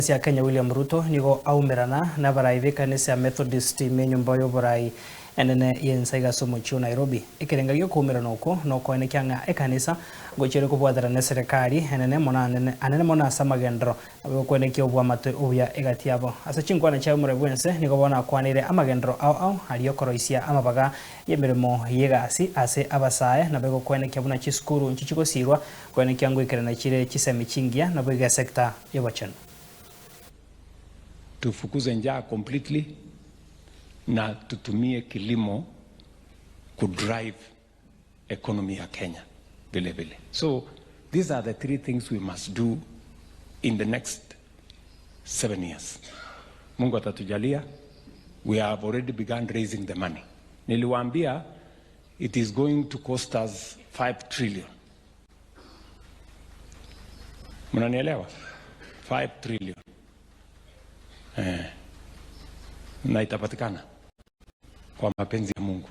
Ya Kenya William Ruto nigo aumerana na barai b'ekanisa ya Methodist menyumba y'oborai enene y'ensaiga ase omochie o Nairobi. Ekerenga gi'okoumerana oko nokoenekia ng'a ekanisa ngochiere kobwaterana na eserekari enene mono anene anene mono ase amagenderero nabo gokoenekia obwamate obuya egati yabo. Ase chinkwana chiaye omorai bw'ense nigo bono akwaneire amagenderero ao ao aria okoroisia amabaga y'emeremo y'egasi ase abasae nabo egokoenekia buna chisukuru nchichigosirwa koenekia ngoikerana chire chisemi chingiya nabo iga esector y'obochenu. Tufukuze njaa completely na tutumie kilimo kudrive economy ya Kenya vile vile. So these are the three things we must do in the next 7 years. Mungu atatujalia. We have already begun raising the money. Niliwaambia it is going to cost us 5 trillion. Mnanielewa? 5 trillion. Na itapatikana kwa mapenzi ya Mungu.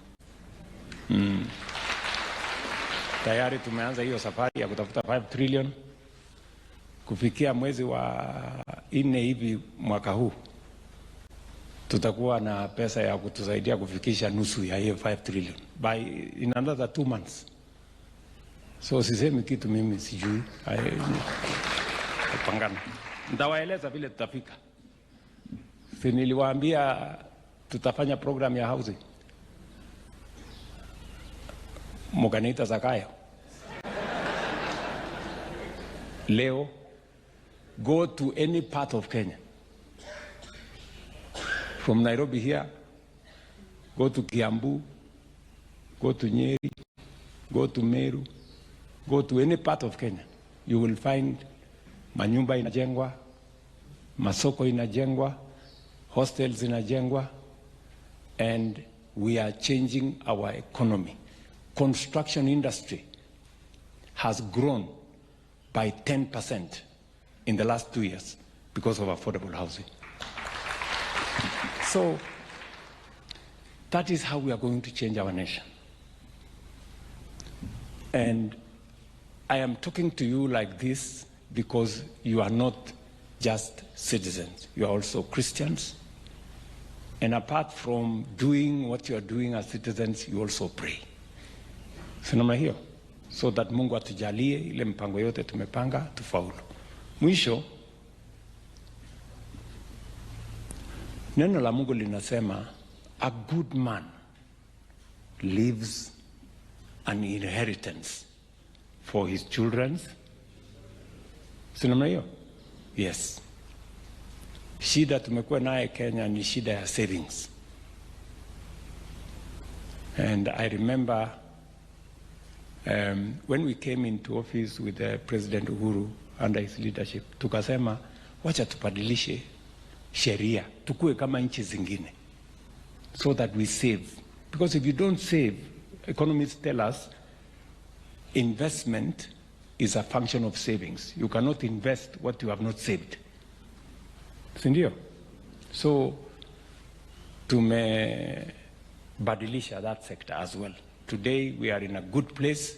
Tayari tumeanza hiyo safari ya kutafuta 5 trillion. Kufikia mwezi wa 4 hivi mwaka huu tutakuwa na pesa ya kutusaidia kufikisha nusu ya hiyo 5 trillion by in another 2 months. So sisemi kitu mimi sijui. Pangana. Nitawaeleza vile tutafika. Si niliwaambia tutafanya program ya housing. Mukaniita Zakayo. Leo, go to any part of Kenya. From Nairobi here, go to Kiambu, go to Nyeri, go to Meru, go to any part of Kenya. You will find manyumba inajengwa, masoko inajengwa, hostels inajengwa, and we are changing our economy. Construction industry has grown by 10% in the last 2 years because of affordable housing. So that is how we are going to change our nation. And I am talking to you like this because you are not just citizens, you are also Christians. And apart from doing what you are doing as citizens, you also pray. Si namna hiyo? So that Mungu atujalie ile mpango yote tumepanga tufaulu. Mwisho, neno la Mungu linasema a good man leaves an inheritance for his children. Si namna hiyo? Yes. Shida tumekuwa naye Kenya ni shida ya savings. And I remember when we came into office with President Uhuru under his leadership, tukasema wacha tubadilishe sheria, tukue kama nchi zingine, so that we save. Because if you don't save, economists tell us investment is a function of savings. You cannot invest what you have not saved. Si ndio? So tumebadilisha that sector as well. Today we are in a good place.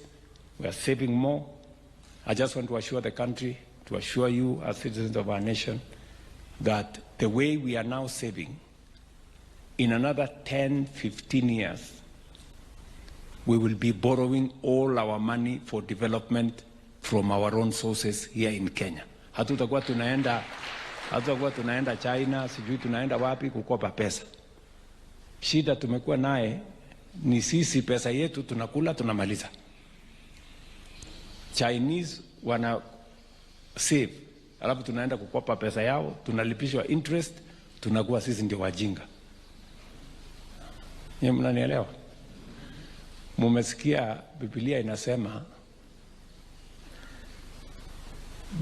We are saving more. I just want to assure the country, to assure you as citizens of our nation, that the way we are now saving, in another 10, 15 years, we will be borrowing all our money for development from our own sources here in Kenya. Hatutakuwa tunaenda China, sijui tunaenda wapi kukopa pesa. Shida tumekuwa naye ni sisi pesa yetu tunakula tunamaliza. Chinese wana save, alafu tunaenda kukopa pesa yao, tunalipishwa interest, tunakuwa sisi ndio wajinga. Nyie mnanielewa? Mumesikia Biblia inasema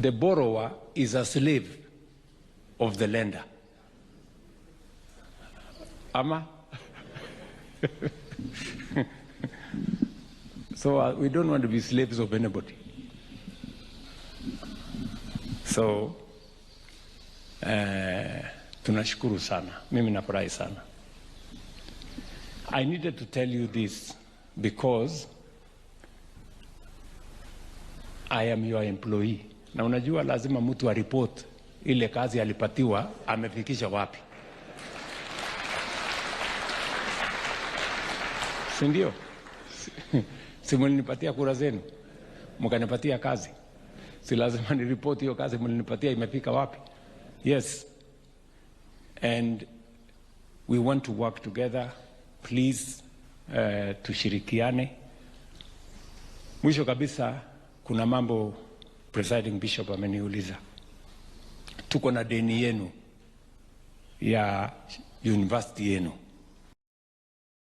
the borrower is a slave of the lender. Ama? So we don't want to be slaves of anybody. So tunashukuru sana. Mimi nafurahi sana. I needed to tell you this because I am your employee. Na unajua lazima mtu areport ile kazi alipatiwa amefikisha wapi, si ndio? Si mlinipatia kura zenu mkanipatia kazi, si lazima niripoti hiyo kazi mlinipatia imefika wapi? Yes, and we want to work together please. Tushirikiane. Mwisho kabisa, kuna mambo presiding bishop ameniuliza. Tuko na deni yenu ya university yenu.